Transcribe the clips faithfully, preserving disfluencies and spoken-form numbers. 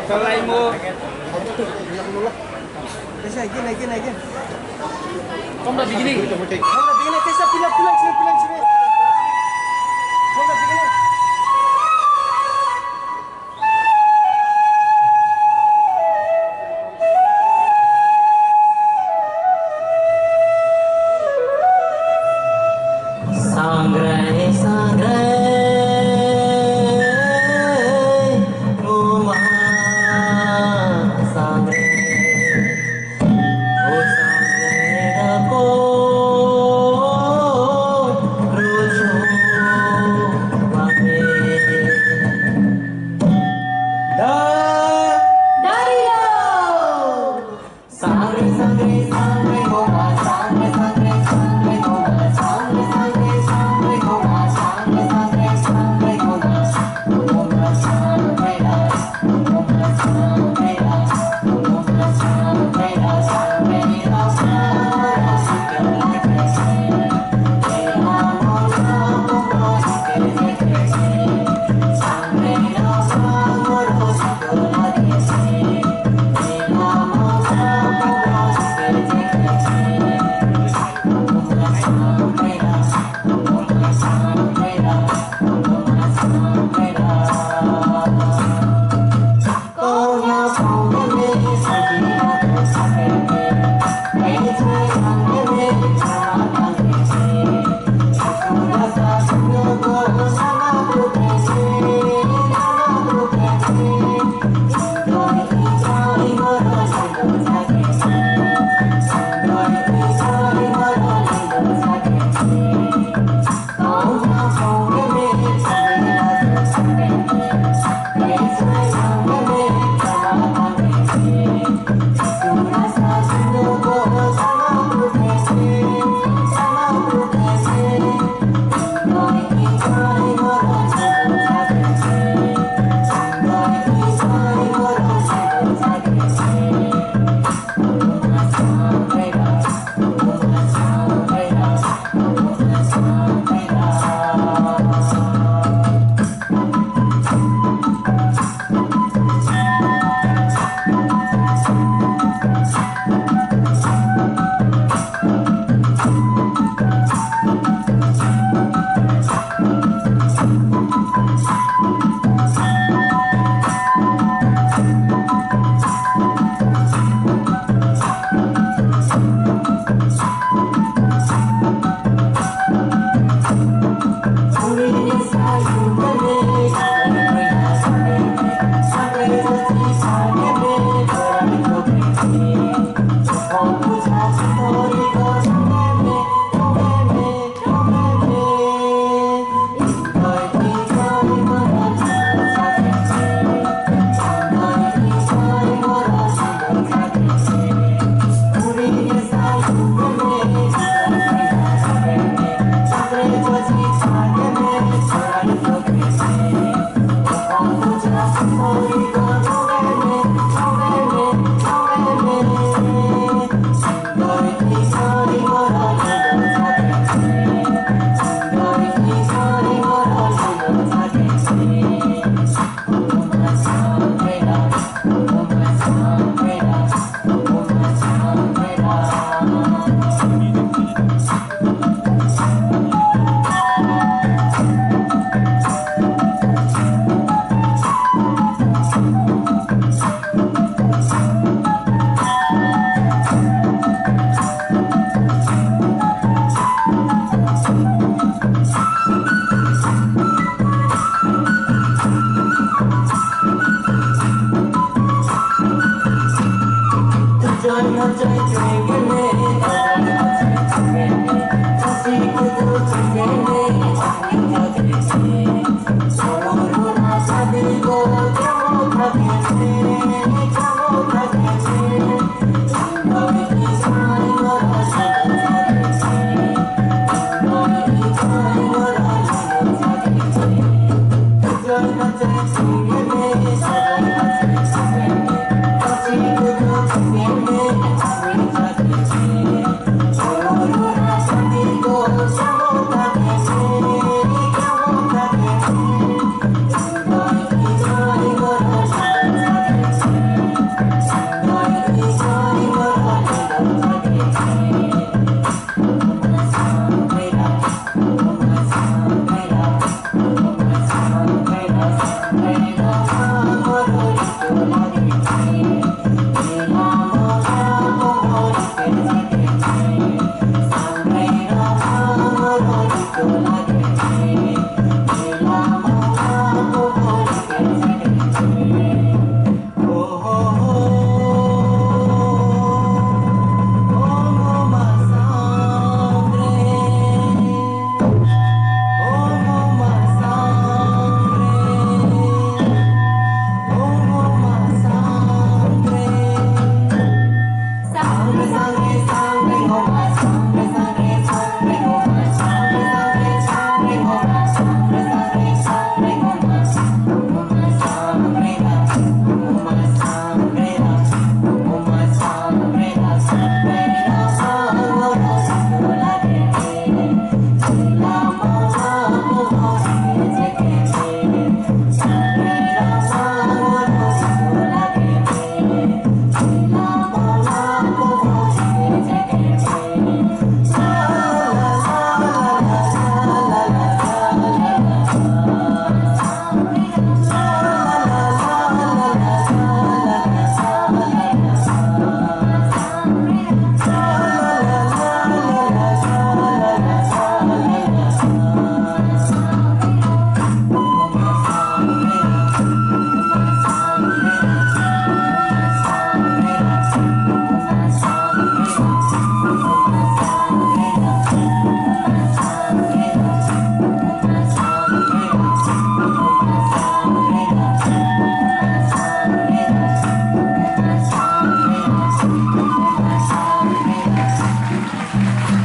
Kalai mo. Kaisa, again, again, again. From the beginning. From the beginning, kaisa, pulang, pulang, sini, pulang, sini. From the beginning. Sangrai, sangrai, uma, sangrai, o sangrai, dako, rojo, wame. Da. Dario.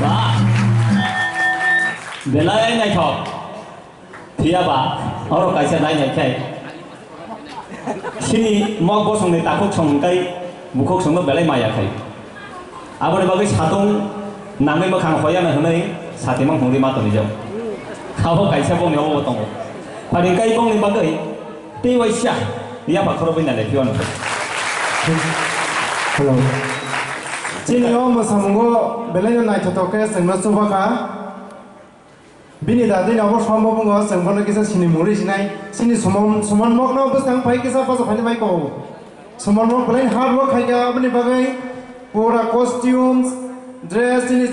Ba, belai naithok. Phiya ba, oro kaisa nai nai khe. Sini mok bosongni takhuk song hwnkhe bukhuk songno belai maya khai. Aboni bagwi satung nangwi mwkhang hoyana hwnwi satimang hwnwi ma tonijak. Abo kaisa bongni obo tongo. Phani kai bongni bagwi tei waisa yapha khorobwi nai lai phiya hwnwi. Hello. Chini o mwsamungo belaino naithotok khe chwngno chuba kha. Bini dadi no bo sombo bungo chwng bono kisa sini mungri sinai. Sini sumon, sumon mok no bwskang pai kisa paso phani bai ko. Sumon mok belai hard work khai kha aboni bagwi pura costumes, dress, chini